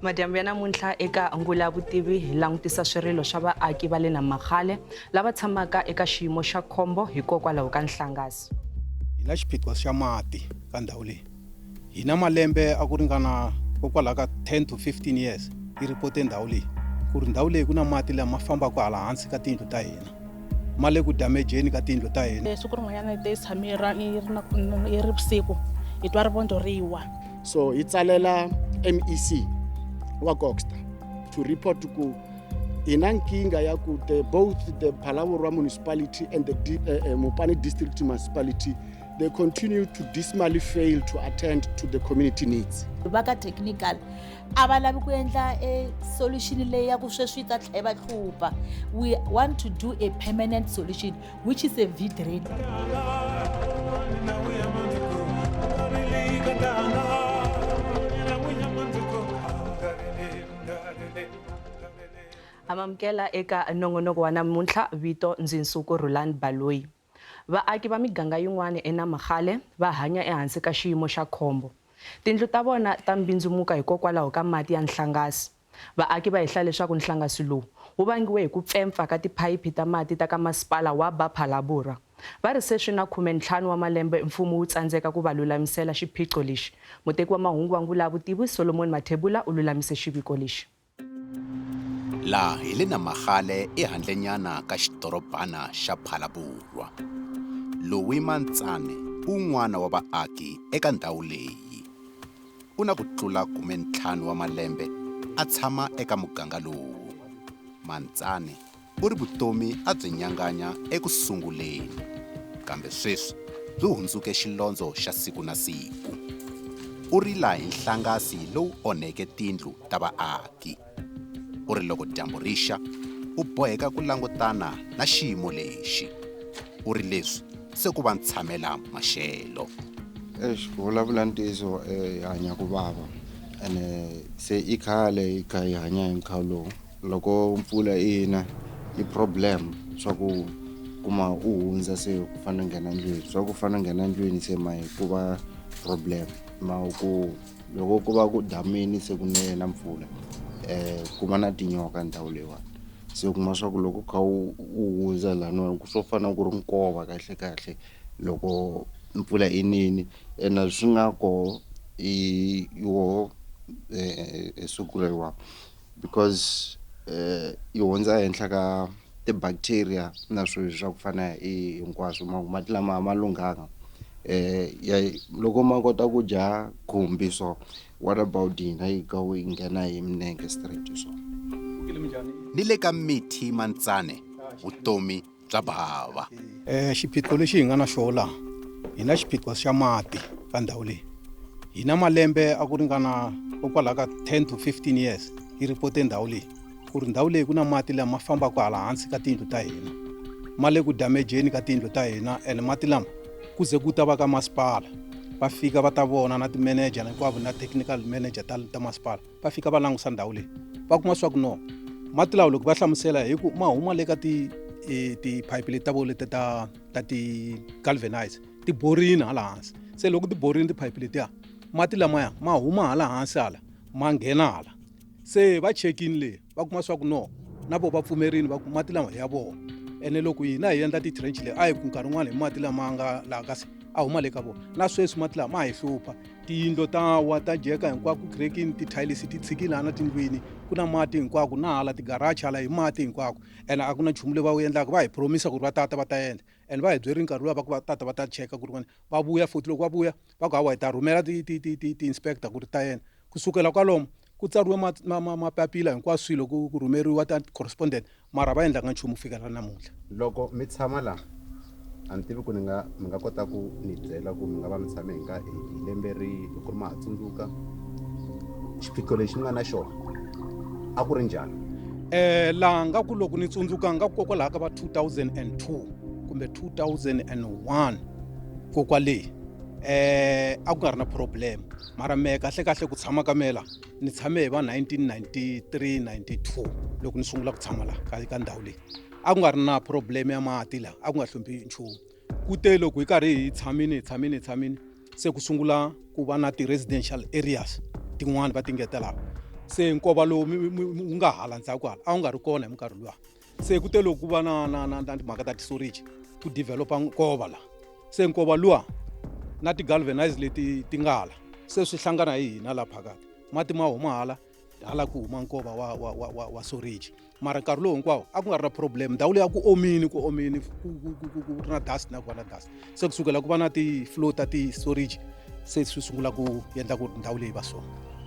Madyambu ya namuntlha eka Ngula Vutivi hi langutisa swirilo swa vaaki va le Namakgale lava tshamaka eka xiyimo xa khombo hikokwalaho ka nhlangasi. Hi na xiphiqo xa mati ka ndhawu leyi. Hi na malembe a ku ringana kokwalaho ka 10 to 15 years yi ripote ndhawu leyi ku ri ndhawu leyi ku na mati lama fambaka hala hansi ka tiyindlu ta hina ma le ku damejeni ka tiyindlu ta hina. Siku rin'wanyana yi te yi tshame yi ri na yi ri vusiku hi twa rivondo ri wa. So hi tsalela MEC wa Kokstad to report ku hi na nkingha ya ku the both the Phalaborwa municipality and the Mopani district municipality, they continue to dismally fail to attend to the community needs. Va ka technical a va lavi ku endla e solution leyi ya ku sweswi yi ta tlhela yi va hlupha. We want to do a permanent solution, which is a V drain. Amamukela eka nongonoko wa namuntlha. Vito ndzi Nsuku Rhulani Baloyi. Vaaki va miganga yin'wana eNamagale va hanya ehansi ka xiyimo xa khombo. Tindlu ta vona ta mbindzumuka hikokwalaho ka mati ya nhlangasi. Vaaki va hehla leswaku nhlangasi lowu wu vangiwe hi ku pfempfa ka tiphayiphi ta mati ta ka masipala wa Ba-Phalaborwa. Va ri se swi na 15 wa malembe mfumo wu tsandzeka ku va lulamisela xiphiqo lexi. Muteki wa mahungu wa Ngula Vutivi, Solomon Mathebula u lulamise xiviko lexi. Laha hi le Namagale ehandlenyana ka xidorobana xa Phalaborwa. Louis Mantsane i wun'wana wa vaaki eka ndhawu leyi. U na ku tlula 15 wa malembe a tshama eka muganga lowu. Mantsane u ri vutomi a byi nyanganya eku sunguleni, kambe sweswi byi hundzuke xilondzo xa siku na siku. U rila hi nhlangasi lowu onheke tindlu ta vaaki. U ri loko dyambu ri xa, u boheka ku langutana na xiyimo lexi. U ri leswi se ku va ntshamela maxelo. Eish, ku vulavula ntiyiso hi hanya ku vava ene se i khale hi kha hi hanya hi mukhuva lowu. Loko mpfula yi na i problem swa ku kuma u hundza se u fanele u nghena ndlwini, swa ku fanele u nghena ndlwini se ma ku va problem ma ku loko ku va ku damini se ku ne na mpfula ku va na tinyoka ndhawu leyiwani. Se u kuma swa ku loko u kha u hundza laniwani swo fana na ku ri nkova kahle kahle loko mpfula yi nini ene swi nga koho i woho siku leriwani because yi hundza ehenhla ka ti-bacteria na swilo swa ku fana i hinkwaswo mati lama a ma lunghanga ya loko ma kota ku dya khumbi so, what about hina yi ka yi nghena hi minenge straight so. Ni le ka Mithi Mantsane vutomi bya bava. Xiphiqo lexi hi nga na xona laha, hi na xiphiqo xa mati ka ndhawu leyi. Hi na malembe a ku ringana kokwalaho ka 10 to 15 years yi ripote ndhawu leyi ku ri ndhawu leyi ku na mati lama fambaka hala hansi ka tiyindlu ta hina, ma le ku damejeni ka tiyindlu ta hina. Ene mati lama ku ze ku ta va ka masipala va fika va ta vona na ti-manager hinkwavo na technical manager ta masipala va fika va langusa ndhawu leyi, va kuma swa ku no mati lawa loko va hlamusela hi ku ma huma le ka tiphayiphi leti ta vo leti ta ti-galvanize ti borini hala hansi. Se loko ti borini tiphayiphi letiya, mati lamaya ma huma hala hansi hala ma nghena hala. Se va chekini le va kuma swa ku no na vo va pfumerini va ku mati lama ya vona. Ene loko hina hi endla ti-trench leyi a hi ku nkarhi wun'wani hi mati lama nga laha kasi a huma le ka vona. Na sweswi mati lama ma hi hlupha, tiyindlu ta wa ta jeka hinkwako, crack-ini tithayilisi ti tshikile hala tindlwini, ku na mati hinkwako na hala tigarachi hala hi mati hinkwako. Ene a ku na nchumu lowu va wu endlaka, va hi promise ku ri va tata va ta endla and va hi byerile nkarhi luwa va ku va tata va ta cheka ku ri va vuya futhi. Loko va vuya va ku hawa hi ta rhumela ti-inspector ku ri ta endla. Kusukela kwalomu ku tsariwe mapapila hinkwaswo swilo ku rhumeriwa ta correspondent, mara va endlanga nchumu ku fikela namuntlha. Loko mi tshama la, a ni tivi ku ni nga mi nga kota ku ni byela ku mi nga va mi tshame hi lembe rihi, loko ku ri ma ha tsundzuka xiphiqo lexi mi nga na xona a ku ri njhani? Laha nga ku loko ni tsundzuka nga ku kokwalaho ka va 2002 kumbe 2001 kokwale a ku nga ri na problem. Mara mehe kahle kahle ku tshama ka mehe la ni tshame hi va 1993 92 loko ni sungula ku tshama la ka ndhawu leyi, a ku nga ri na problem ya mati la, a ku nga hluphi nchumu. Ku te loko hi karhi hi tshamini hi tshamini hi tshamini se ku sungula ku va na ti-residential areas tin'wani va ti ngetelaka. Se nkova lowu wu nga hala ndzhaku hala a wu nga ri kona hi minkarhi luwa. Se ku te loko ku va na na na na timhaka ta ti-sewerage ku develop-a nkova la. Se nkova luwa na ti-galvanize leti ti nga hala se swi hlangana hi hina la phakathi. Mati ma huma hala hala ku huma nkova wa wa wa wa, wa sewerage. Mara nkarhi lowu hinkwawo a ku nga ri na problem, ndhawu leyi a ku omile ku omile ku ri na dust na ku va na dust. Se kusukela ku va na ti-flow ta ti-sewerage se swi sungula ku endla ku ndhawu leyi va so.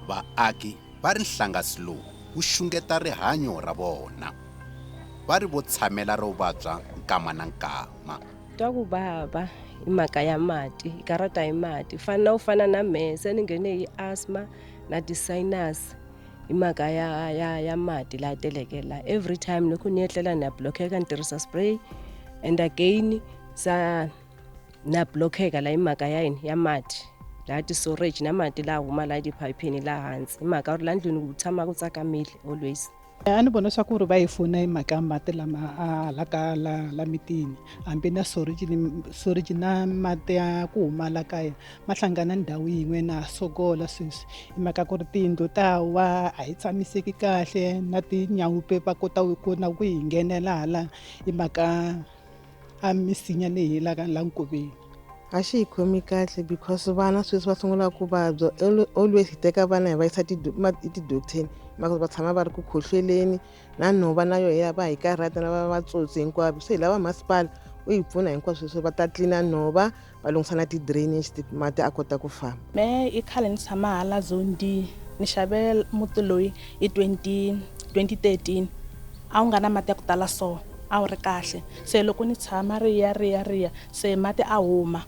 Vaaki va ri nhlangasi lowu wu xungeta rihanyo ra vona. Va ri vo tshamela ro vabya nkama na nkama. Twa ku vava hi mhaka ya mati, hi karhata hi mati. Fana na u fana na mehe se ni nghene hi asthma na ti-sinus hi mhaka ya ya ya mati laha teleke la. Every time loko ni etlela na blockeka ni tirhisa spray and again sa na blockeka la hi mhaka ya yini ya mati laha ti-sewerage na mati laha huma laha tiphayiphini laha hansi hi mhaka ri la ndlwini ku tshama ku tsakamile always. A ni vona swa ku ri va hi pfuna hi mhaka ya mati lama a hala ka la la mitini hambi na sewerage sewerage na mati ya ku huma la kaya ma hlangana ndhawu yin'we na sokola sweswi hi mhaka ku ri tiyindlu ta wa a hi tshamiseki kahle na tinyawupe va kota ku na ku hi nghenela hala hi mhaka a misinya leyi helaka la nkoveni. A xi hi khomi kahle because vana sweswi va sungula ku vabya, always hi teka vana hi va yisa etidokiteni mhaka va tshama va ri ku khohloleni na nhova na yo ya va hi karhata na va matsotsi hinkwavo. Se hi lava masipala u hi pfuna hinkwaswo sweswo, va ta tlilina nhova va lunghisa na ti-drainage mati a kota ku famba. Mehe i khale ni tshama hala zone D, ni xave muti loyi hi 2013 a wu nga na mati ya ku tala so a wu ri kahle. Se loko ni tshama ri ya ri ya ri ya se mati a huma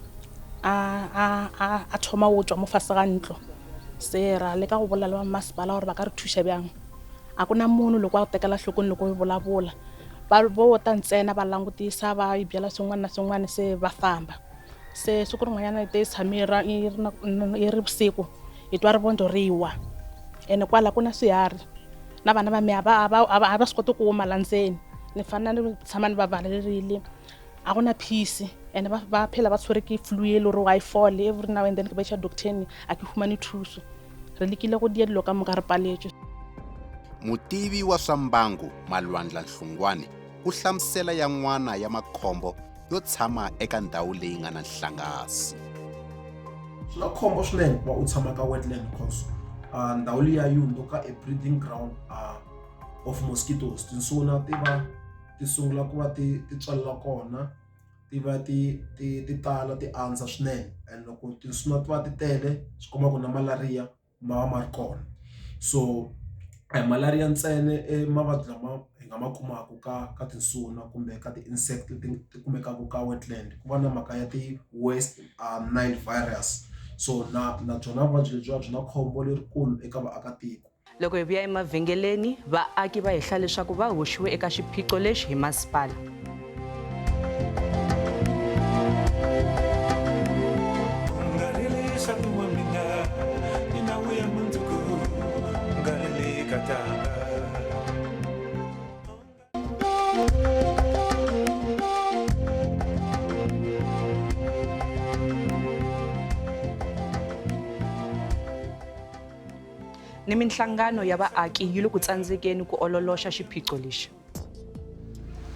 a a a a thoma wo tswa mo fase ga ntlo. Se ra leka go bolela le ba masepala gore ba ka re thuša bjang. A ku na munhu loko a ku tekela nhlokweni loko u vulavula, va vo ta ntsena va langutisa va yi byela swin'wana na swin'wana se va famba. Se siku rin'wanyana hi te hi tshame ra yi ri na yi ri vusiku hi twa rivondzo ri wa ene kwala ku na swiharhi na vana va mehe a va a va a va swi koti ku huma la ndzeni ni fanele ni tshama ni va valerile. A ku na peace ene va va phela va tshwere ke flu ye le gore a yi fole, every now and then ke ba iša doctor-eng a ke humane thuso. Re lekile go dia dilo ka moka re paletswe. Mutivi wa swa mbangu Malwandla Nhlungwane u hlamusela yan'wana ya makhombo yo tshama eka ndhawu leyi nga na nhlangasi. Swi na khombo swinene ku va u tshama ka wetland cause ndhawu liya yi hundzuka a breeding ground of mosquitoes. Tinsuna ti va ti sungula ku va ti ti tswalela kona ti va ti ti ti tala ti andza swinene and loko tinsuna ti va ti tele swi komba ku na malaria ma va ma ri kona. So a hi malaria ntsena e mavabyi lama hi nga ma kumaka ka ka tinsuna kumbe ka ti-insect leti ti kumekaka ka wetland ku va na mhaka ya ti-west Nile virus so na na byona vuvabyi lebyiwa byi na khombo lerikulu eka vaakatiko. Loko hi vuya emavhengeleni, vaaki va hehla leswaku va hoxiwe eka xiphiqo lexi hi masipala. Ni minhlangano ya vaaki yi le ku tsandzekeni ku ololoxa xiphiqo lexi.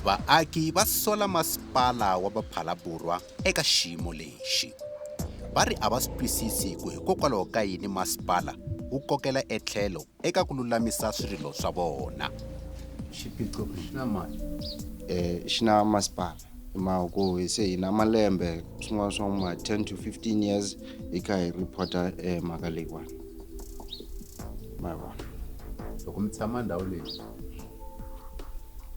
Vaaki va sola masipala wa Ba-Phalaborwa eka xiyimo lexi. Va ri a va swi twisisi ku hikokwalaho ka yini masipala wu kokela etlhelo eka ku lulamisa swirilo swa vona. Xiphiqo xi na mani? Xi na masipala hi mhaka ku se hi na malembe swin'wana swa ma 10 to 15 years hi kha hi report-a mhaka leyiwani ma vona. Loko mi tshama ndhawu leyi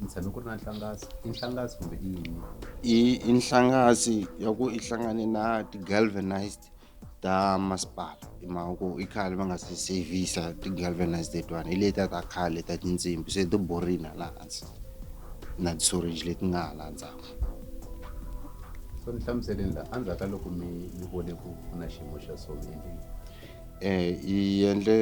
mi tshame ku ri na nhlangasi, i nhlangasi kumbe i yini? I nhlangasi ya ku i hlangane na ti-galvanized ta masipala hi mhaka ku i khale va nga se sevhisa ti-galvanized letiwani hi letiya ta khale ta tinsimbhi se ti borini hala hansi na ti-sewerage leti nga hala ndzhaku. So ni hlamuseleni la endzhaku ka loko mi mi vone ku ku na xiyimo xa so mi endle yini? Hi endle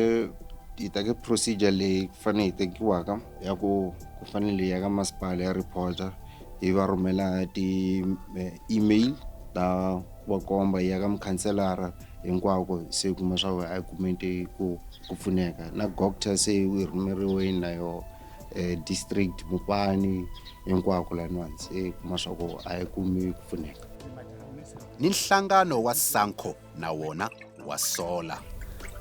hi teke procedure leyi ku fanele yi tekiwaka ya ku ku fanele hi ya ka masipala ya report-a hi va rhumela ti-email ta va komba hi ya ka mukhanselara Hinkwako se u kuma swa ku a yi kumeti ku ku pfuneka na gocta se yi rhumeriweni na yoho district Mopani hinkwako laniwani se u kuma swa ku a yi kumi ku pfuneka. Ni nhlangano wa SANCO na wona wa sola.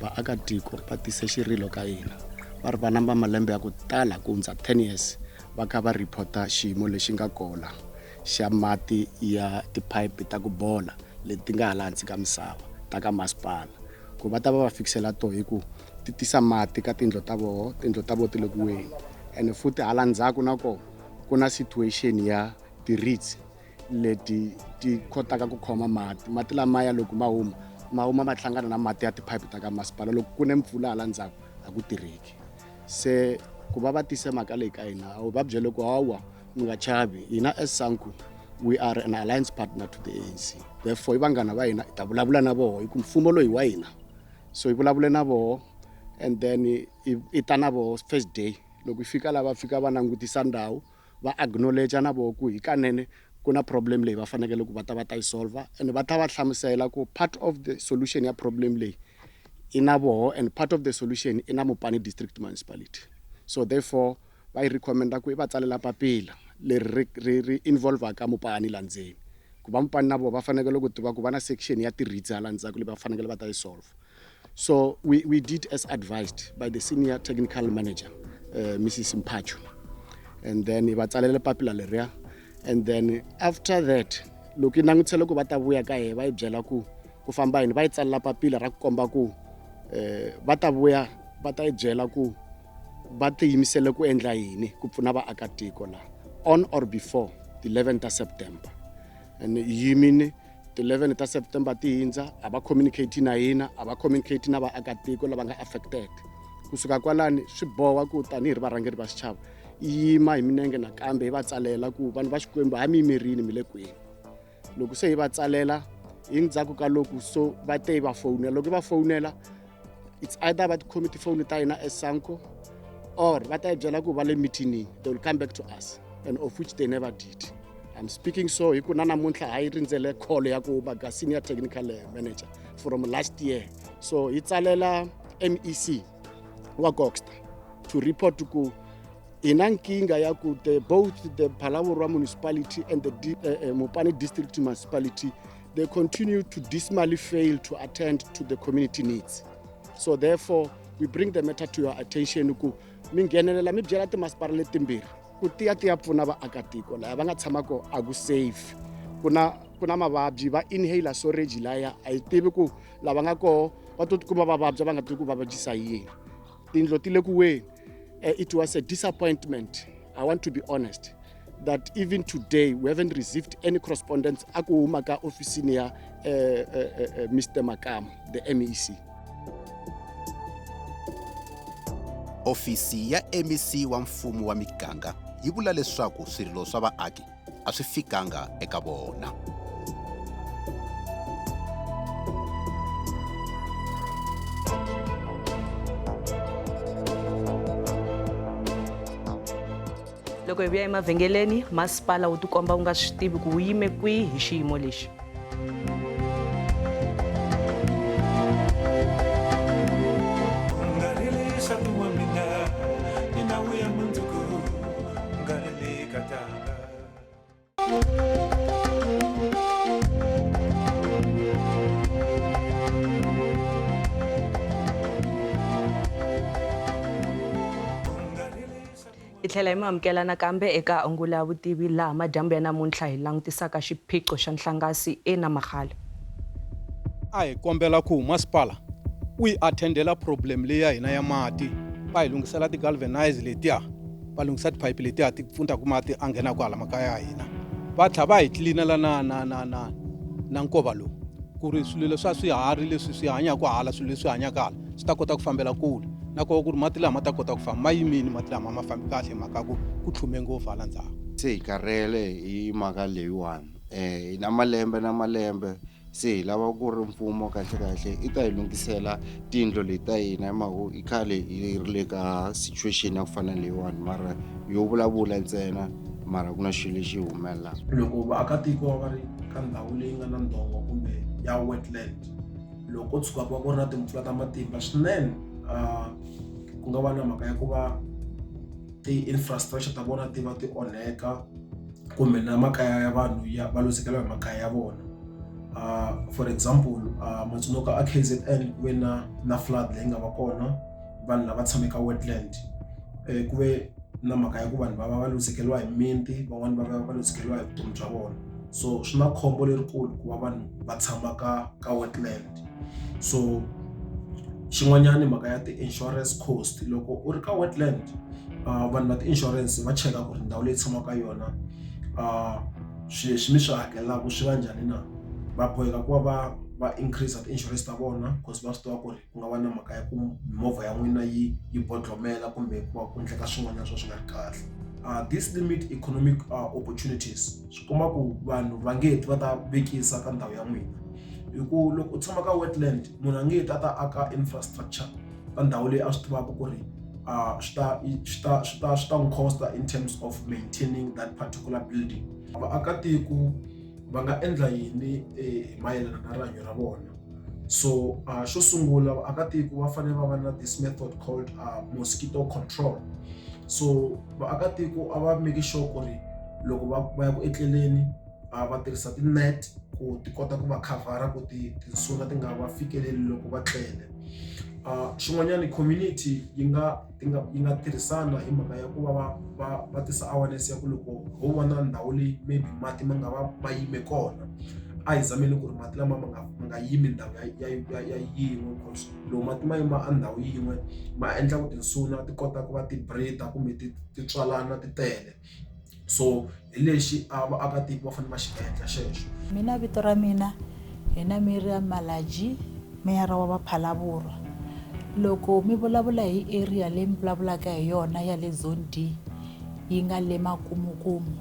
Vaakatiko va tise xirilo ka hina va ri va namba malembe ya ku tala ku hundza 10 years va kha va rhipota xiyimo lexi nga kona xa mati ya tiphayiphi ta ku bola leti nga hala hansi ka misava ta ka masipala ku va ta va va fikisela to hi ku ti tisa mati ka tindlu ta voho tindlu ta voho ti le ku weni ene futhi hala ndzhaku na kona ku na situation ya ti-reeds leti ti kotaka ku khoma mati mati lamaya loko ma huma ma huma ma hlangana na mati ya tiphayiphi ta ka masipala loko ku ne mpfula hala ndzhaku a ku tirheki se ku va va tise mhaka leyi ka hina a va byele ku hawa mi nga chavi hina as SANCO we are an alliance partner to the ANC therefore i vanghana va hina hi ta vulavula na voho hi ku mfumo loyi wa hina so hi vulavule na voho and then i ta na voho first day loko hi fika la va fika va langutisa ndhawu va acknowledge na voho ku hikanene ku na problem leyi va fanekele ku va ta va ta yi solver and va ta va hlamusela ku part of the solution ya problem leyi i na voho and part of the solution i na Mopani district municipality so therefore va yi recommenda ku i va tsalela papila leri ri ri ri involvaka Mopani la ndzeni ku va Mopani na voho va fanekele ku tiva ku va na section ya ti-reeds hala ndzhaku leyi va fanekele va ta yi solve so we did as advised by the senior technical manager Mrs Mpachu and then hi va tsalele papila leriya and then after that loko yi langutisele ku va ta vuya ka hehe va yi byela ku ku famba yini va yi tsalela papila ra ku komba ku va ta vuya va ta yi byela ku va tiyimisele ku endla yini ku pfuna vaakatiko la on or before 11 ta September and yimini 11 ta September ti hindza a va communicate na hina a va communicate na vaakatiko lava nga affected kusuka kwalani swi boha ku tanihi ri varhangeri va xichava yima hi minenge nakambe hi va tsalela ku vanhu va Xikwembu ha mi yimerini mi le kwini loko se hi va tsalela hi ndzhaku ka loko so va te va fowunela loko va fowunela it's either va tikhomi tifoni ta hina as SANCO or va ta hi byela ku va le meetingini they will come back to us and of which they never did I'm speaking so hi ku na namuntlha ha yi rindzele call ya ku va ka senior technical manager from last year so hi tsalela MEC wa Kokstad to report ku hi na nkingha ya ku the both the Phalaborwa municipality and the Mopani district municipality they continue to dismally fail to attend to the community needs so therefore we bring the matter to your attention ku mi nghenelela mi byela timasipala letimbirhi ku tiya ti ya pfuna vaakatiko laya va nga tshama ko a ku safe ku na ku na mavabyi va inhaler storage laya a yi tivi ku lava nga koho va to tikuma va vabya va nga tivi ku va vabyisa yini tindlo ti le ku weni it was a disappointment I want to be honest that even today we haven't received any correspondence a ku huma ka ofisini ya Mr Makam the MEC. Ofisi ya MEC wa mfumo wa miganga yi vula leswaku swirilo swa vaaki a swi fikanga eka vona. Loko hi vuya emavhengeleni masipala wu tikomba wu nga swi tivi ku wu yime kwihi hi xiyimo lexi. Hi tlhela hi mi amukela nakambe eka ngula ya vutivi laha madyambu ya namuntlha hi langutisaka xiphiqo xa nhlangasi eNamagale. A hi kombela ku masipala wu yi attendela problem leyi ya hina ya mati va hi lunghisela ti-galvanize letiya va lunghisa tiphayiphi letiya ti pfuntaku mati a nghenaku hala makaya ya hina va tlhela va hi tlilinela na na na na na nkova lowu ku ri swilo leswi a swiharhi leswi swi hanyaka hala swilo leswi hanyaka hala swi ta kota ku fambela kule na koho ku ri mati lama ta kota ku famba ma yimini mati lama ma fambi kahle hi mhaka ku ku tlhume ngopfu hala ndzhaku. Se hi karhele hi mhaka leyiwani hi na malembe na malembe se hi lava ku ri mfumo kahle kahle i ta hi lunghisela tiyindlu leti ta hina hi mhaka ku i khale hi ri le ka situation ya ku fana na leyiwani mara yo vulavula ntsena mara ku na xilo lexi humelelaka. Loko vaakatiko va ri ka ndhawu leyi nga na ndhongo kumbe ya wetland Loko ko tshuka ku va ku ri na timpfula ta matimba swinene ku nga va na mhaka ya ku va ti-infrastructure ta vona ti va ti onheka kumbe na makaya ya vanhu ya va luzekeriwa hi makaya ya vona. For example ma tsundzuka a K_Z_N ku ve na na flood leyi nga va kona vanhu lava tshameke ka wetland ku ve na mhaka ya ku vanhu va va va luzekeriwa hi miti van'wani va va va luzekeriwa hi vutomi bya vona so swi na khombo lerikulu ku va vanhu va tshama ka ka wetland so xin'wanyana mhaka ya ti-insurance cost loko u ri ka wetland vanhu va ti-insurance va cheka ku ri ndhawu leyi tshamaka ka yona swilo leswi mi swi hakelaka swi va njhani na va boheka ku va va va increase ti-insurance ta vona cause va swi tiva ku ri ku nga va na mhaka ya ku mimovha ya n'wina yi yi bodlomela kumbe ku va ku endleka swin'wanyana swo swi nga ri kahle this limit economic opportunities swi kuma ku vanhu va nge ti va ta vekisa ka ndhawu ya n'wina hi ku loko u tshama ka wetland munhu a nge ti a ta aka infrastructure ka ndhawu leyi a swi tivaka ku ri swi ta swi ta swi ta swi ta n'wi cost-a in terms of maintaining that particular building vaakatiko va nga endla yini hi mayelana na rihanyo ra vona so xo sungula vaakatiko va fanele va va na this method called mosquito control so vaakatiko a va make sure ku ri loko va va ya ku etleleni va tirhisa ti-net ku ti kota ku va khavhara ku ti tinsuna ti nga va fikeleli loko va tlele xin'wanyana community yi nga ti nga yi nga tirhisana hi mhaka ya ku va va va va tisa awareness ya ku loko ho vona ndhawu leyi maybe mati ma nga va ma yime kona a hi zameni ku ri mati lama ma nga ma nga yimi ndhawu ya ya ya yin'we cause loko mati ma yima a ndhawu yin'we ma endla ku tinsuna ti kota ku va ti breed-a kumbe ti ti tswalana ti tele so hi lexi a vaakatiko va fanele va xi endla xexo. Mina vito ra mina hina Miriam Malaji meyara wa Vaphalaborwa loko mi vulavula hi area leyi mi vulavulaka hi yona ya le zone D yi nga le makumukumu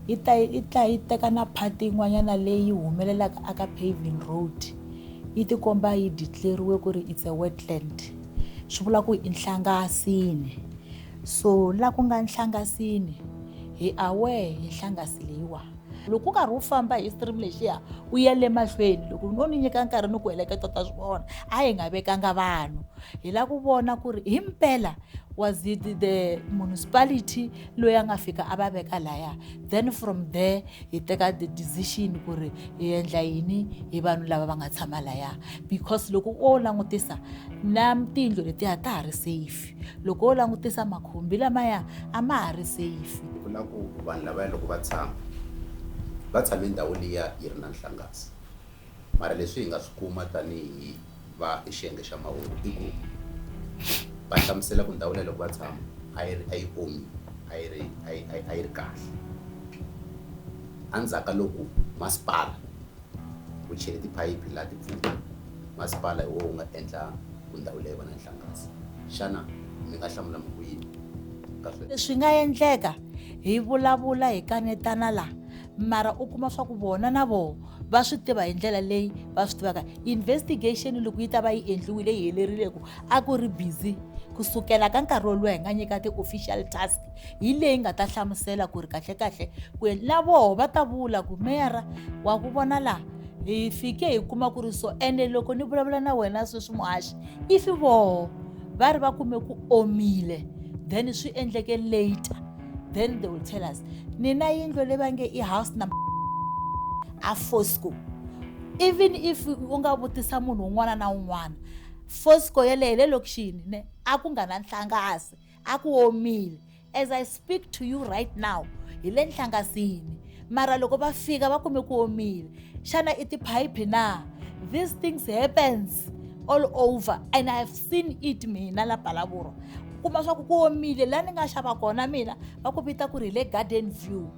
yi ta yi tla yi teka na part yin'wanyana leyi humelelaka aka paving road yi tikomba yi declare-iwe ku ri it's a wetland swi vula ku i nhlangasini so la ku nga nhlangasini hi aware hi nhlangasi leyiwa loko u karhi u famba hi stream lexiya u ya le mahlweni loko no ni nyika nkarhi ni ku heleketa ta swi vona a hi nga vekanga vanhu hi lava ku vona ku ri himpela was it the municipality loyi a nga fika a va veka laya then from there hi teka the decision ku ri hi endla yini hi vanhu lava va nga tshama laya because loko o langutisa na tiyindlu letiya ta ha ri safe loko wo langutisa makhumbi lamaya a ma ha ri safe ku na ku vanhu lavaya loko va tshama va tshame ndhawu liya yi ri na nhlangasi mara leswi hi nga swi kuma tanihi va xiyenge xa mahungu i ku va hlamusela ku ndhawu leyi loko va tshama a yi ri a yi omi a yi ri a yi a yi ri kahle endzhaku ka loko masipala wu chele tiphayiphi laha timpfula masipala hi wona wu nga endla ku ndhawu leyi va na nhlangasi xana mi nga hlamula mi ku yini ka sweswo swi nga endleka hi vulavula hi kanetana la mara u kuma swa ku vona na vona va swi tiva hi ndlela leyi va swi tivaka investigation loko yi ta va yi endliwile yi helerile ku a ku ri busy kusukela ka nkarhi woluwa hi nga nyika ti-official task hi leyi nga ta hlamusela ku ri kahlekahle ku na voho va ta vula ku meyara wa ku vona laha hi fike hi kuma ku ri so ene loko ni vulavula na wena sweswi muhaxi if voho va ri va kume ku omile then swi endleke later then they will tell us ni na yindlu leyi va nge i house number a Fosco even if u nga vutisa munhu un'wana na un'wana Fosco yeleyo le lokixini ne a ku nga na nhlangasi a ku omile as I speak to you right now hi le nhlangasini mara loko va fika va kume ku omile xana i tiphayiphi na these things happens all over and I have seen it mina la Phalaborwa kuma swa ku ku omile laha ni nga xava kona mina va ku vita ku ri hi le Garden View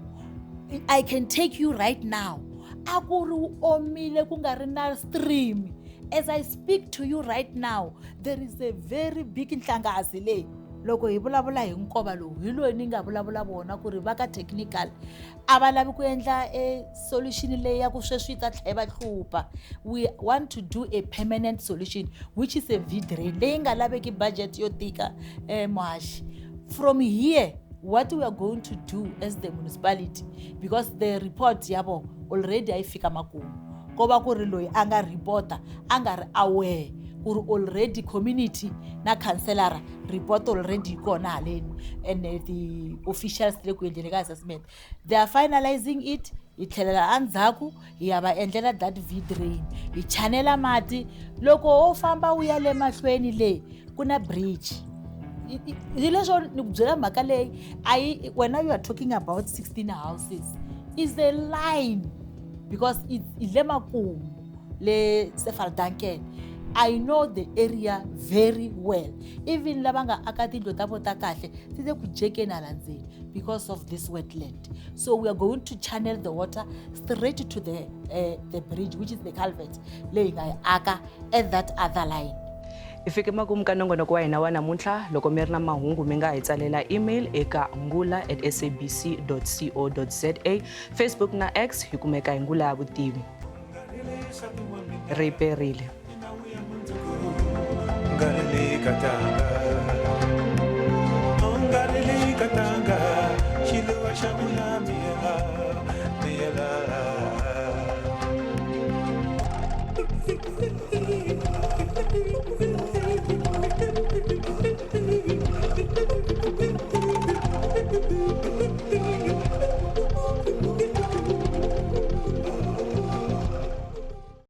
I can take you right now a ku ri wu omile ku nga ri na stream as I speak to you right now there is a very big nhlangasi leyi loko hi vulavula hi nkova lowu hi loyi ni nga vulavula vona ku ri va ka technical a va lavi ku endla e solution leyi ya ku sweswi yi ta tlhela va hlupha we want to do a permanent solution which is a V drain leyi nga laveki budget yo tika muhaxi from here what we are going to do as the municipality because the report ya vona already a yi fika makumu Ko va ku ri loyi a nga report-a a nga ri aware ku ri already community na councillor report already yi kona haleni and ti-officials le ku endleni ka assessment. They are finalizing it. Hi tlhelela endzhaku hi ya va endlela that V drain, hi chanela mati. Loko wo famba wu ya le mahlweni le ku na bridge. Hi leswo ni ku byela mhaka leyi a yi wena, you are talking about 16 houses is a line because it's i le makumu le Sefaldanken. I know the area very well. Even lava nga aka tindlu ta vo ta kahle ti le ku jekeni hala ndzeni because of this wetland. So we are going to channel the water straight to the bridge, which is the culvert leyi nga yi aka at that other line. Hi fike makumu ka nongonoko wa hina wa namuntlha. Loko mi ri na mahungu, mi nga hi tsalela email eka ngula@sabc co za. Facebook na X hi kumeka hi Ngula ya Vutivi. Ri perile. Xiluva xa vula miyela miyela.